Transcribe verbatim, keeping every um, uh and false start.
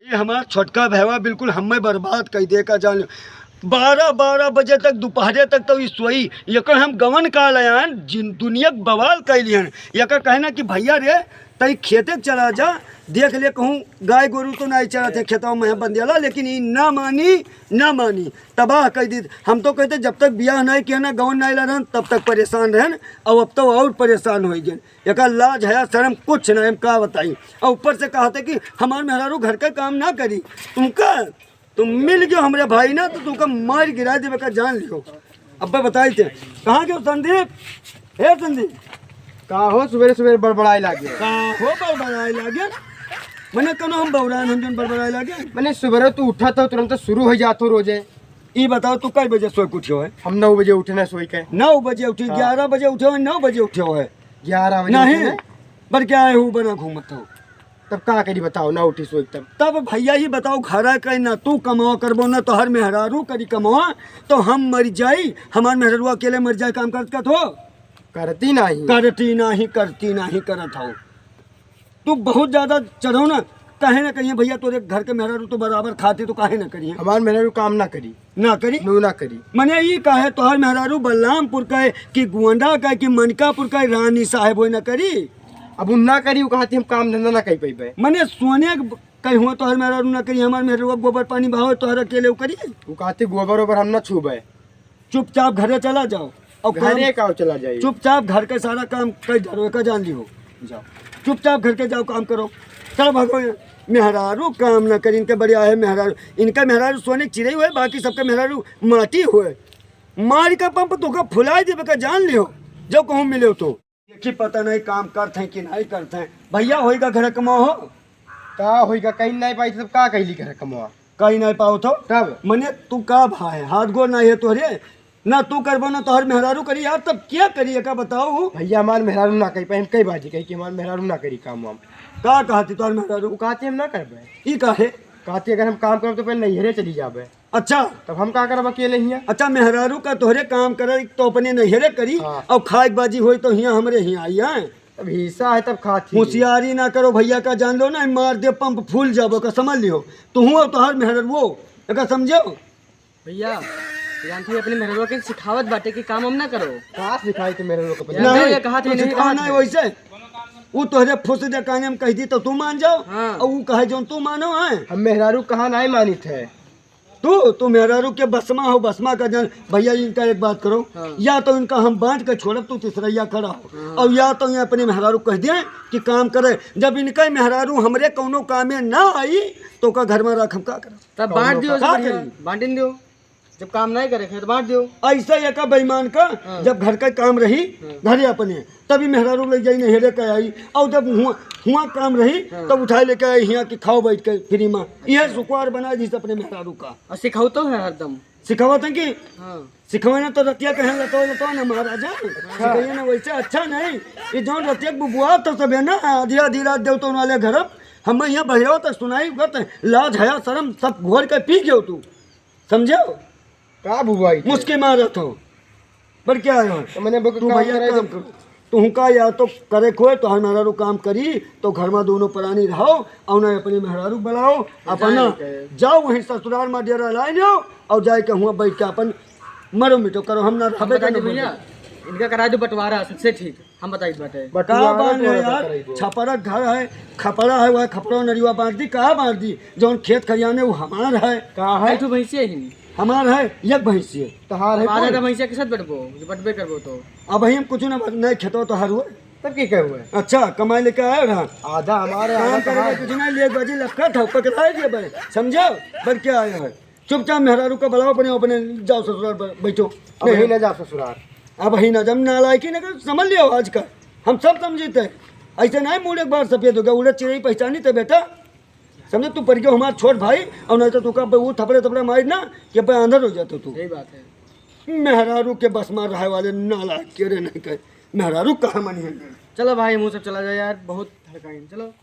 ये हमार छोटका भैया बिल्कुल हमें बर्बाद कइ दे का जान। बारह, बारह बजे तक, दोपहरे तक तो ई सोई। एकर हम गवन का लयान, जिन दुनिया के बवाल कइ लिहन। एकर कहना कि भैया रे, तई खेते चला जा, देख ले कहूँ गाय गोरू तो नहीं चरत है खेतवा में बंदेला, लेकिन ई ना मानी, ना मानी, तबाह कइ दी। हम तो कहते जब तक बियाह नहीं किया ना, गवन नहीं ला रहन, तब तक परेशान रहन, और अब तो और परेशान होइ गए। एकर लाज हया शर्म कुछ ना, हम का बताई। और ऊपर से कहते कि हमार मेहरारू घर का काम ना करी। तुमका, तुम मिल गयो हमरे भाई ना, तो तुमका मार गिरा देवे का जान लियो। अब्बे बताई थे, कहाँ गयो संदीप? हे संदीप, का हो सुबेरे सुबेरे बड़बड़ाए लागे? का हो बड़बड़ाए लागे? मने कनो हम बौरान हम जन बड़बड़ाए लागे? मने सुबेरे तू उठत हो, तुरंत शुरू हो जात हो रोजे। ई बताओ, तू कई बजे सोए के उठ्यो है? हम नौ बजे उठे ना सोई के। नौ बजे उठी, हाँ। ग्यारह बजे उठ्यो है, नौ बजे उठ्यो है? ग्यारह बजे नहीं, उठे ना। पर क्या है, हूँ बना घूमत हो। तब का करी बताओ, ना उठी सोई तब। तब भैया ही बताओ, घरा के ना तू कमावा करबो, ना तोहर मेहरारू करी कमावा, तो हम मर जाई, हमार मेहरारू अकेले मर जाए काम करत करत हो? करती नहीं। करती नहीं, करती नहीं करत हो। तू बहुत ज्यादा चढ़ो ना, काहे ना करिए भैया, तोरे घर के मेहरारू तो बराबर खाते, तो काहे ना करिए? हमार मेहरारू काम ना करी। ना करी? नो, ना करी। मने ई काहे तोहर मेहरारू बलरामपुर का है कि गोंडा का है कि मनकापुर का है, रानी साहेब होए ना करी? अब उ ना करी, उ कहती हम काम धंधा ना कर पैबे। मने सोने के कहीं हुआ तोहर मेहरारू ना करी, हमार मेहरारू गोबर पानी बहावे, तोहर अकेले उ करी? उ कहती गोबर ओबर हम ना छूबे। चुपचाप घरे चला जाओ। और काम घरे का चला जाई? चुपचाप घर के सारा काम कर धरो, एका जान लिहो। जाओ, चुपचाप घर के जाओ, काम करो। चल भागो यहाँ। मेहरारू काम ना करी, इनके बढ़िया है मेहरारू। इनका मेहरारू सोने के चिड़ई हुए, बाकी सबके मेहरारू माटी हुए। मार का पंप तोका फुलाई देवे का जान लिहो, जब कहूँ मिले तो। देखी पता नहीं काम करत हैं कि नहीं करत हैं। भैया होइगा घर कमाओ हो? का होइगा, कहीं नहीं पाई तब का कैली घर कमाओ? कहीं नहीं पाओ तो? तब? मने तू का भाई, हाथ गोड़ नहीं है तोहरे? ना तू करबो ना तोहर मेहरारू करी यार, तब क्या करी एका बताओ? भैया हमार मेहरारू ना करी पाई, हम कई बाजी कही कि हमार मेहरारू ना करी काम वाम। का कहती तोहर मेहरारू? वो कहती हम ना करबे। ई काहे? कहती अगर हम काम करब तो पहले नैहरे चली जाबे। अच्छा। तब हम का करब अकेले हियाँ? अच्छा, मेहरारू का तोहरे काम करे तो अपने नैहरे करी, हाँ। और खाए के बाजी होई तो हियाँ हमरे हियाँ आई, हैं? तब हिस्सा है तब खाती। होशियारी ना करो भैया का, जान लो ना, मार दे पंप फूल जाबो का, समझ लियो। तू हूँ और तोहर मेहरारू, एका समझो। भैया, जानती है अपने मेहरारू के सिखावत बाटे कि काम हम ना करो। का सिखाई तू मेहरारू के? जानते हो नहीं, ये कहा थे तू नहीं सिखाओ कहा ना थे। वैसे। वो तोहरे फुस दे काने में कह दी तो तू मान जाओ, हाँ। और वो कहे जो तू मानो है। हम मेहरारू कहा नहीं मानित है। तू, तू मेहरारू के बसमा हो, बसमा का जन। भैया इनका एक बात करो, हाँ। या तो इनका हम बांट के छोड़ब, तू तीसरैया खड़ा हो, हाँ। और या तो ये अपने मेहरारू कह दिए कि काम करे। जब इनका मेहरारू हमरे कौनो कामे ना आई तो का घर में रख हम का करब? तब बांट दियो, का बढ़िया, करी? बांटिन दियो। जब काम नहीं करे तो बांट दियो। ऐसा एका बेईमान का, हाँ। जब घर का काम रही, हाँ। घरे अपने, तभी मेहरारू ले जाई नैहरे के आई, और जब हुआ, हुआ काम रही, हाँ। तब उठाए लेके आई हियाँ कि खाओ बैठ के फ्री में। यह सुकुवार बना जिस अपने मेहरारू का। और सिखाओ तो है हरदम। सिखावत है कि? हाँ। सिखावे ना तो रतिया कहे लतो लतो ना महाराजा। हाँ। सिखाइए ना वैसे अच्छा नहीं। ये जौन रतिया के बुबुआ तो सब है ना, आधी आधी रात देव तो वाले घर, हम यहाँ बहिरो तक सुनाई करते, लाज हया शर्म सब घोर के पी गयो तू। समझो? का बुआई थे? मुस्की मारत हो। पर क्या है? तो मैंने बोल के तू काम भैया कराई काम तो करो। तू का या तो करे कोई, तो हमारा रो काम करी, तो घर में दोनों प्राणी रहो, और ना अपने मेहरारू बुलाओ, अपना जाए के। जाओ वहीं ससुराल में डेरा लाई लो, और जाए के हुआ बैठ के अपन मरो मिटो करो, हम ना हम रहबे बता करना दी भैया, पड़े। इनका करा दो बंटवारा, सबसे ठीक। हम बताई बाटे। बटुआ का बांध है वाला यार? कराई दो। छपरा घर है, खपरा है, वह खपरा नरिवा बांट दी, कहाँ बांट दी? जौन खेत खरियाने वो हमार है। कहाँ है? एक ठो भैंसिया ही। हमार है, एक भैंसिया। तहार है अब आधा कौन? आधा भैंसिया के साथ बटबो, जो बटबे करबो तो। अब हम कुछ ना बट-, नहीं खेतो तो हर हुए। तब की कहे हुए? अच्छा, कमाई लेके आए रहा। आधा हमारे, काम आधा करे तहार। कुछ नहीं, ले बाजी लखा था, पकड़ाए दिए भाई। समझो? बन के आए हैं। चुपचाप मेहरारू का बुलाओ, अपने, अपने जाओ ससुराल पर बैठो। अब नहीं। ही ना जाओ ससुराल। अब ही ना, जब नालायकी ना कर, समझ लियो आज का। हम सब समझते हैं। ऐसे नहीं मूड़ एक बार सफेद हो गया, उड़द चिड़ई पहचानी थे बेटा। समझे, तू पड़ गयो हमार छोट भाई, और नहीं तो तू का वो थपड़े थपड़े मार ना कि अब आंधर हो जातो तू। सही बात है। मेहरारू के बस मार रहे वाले नालायक के रे नहीं कहे। मेहरारू कहाँ मनी है? चलो भाई, मुँह सब चला जाए यार, बहुत हड़काइन। चलो।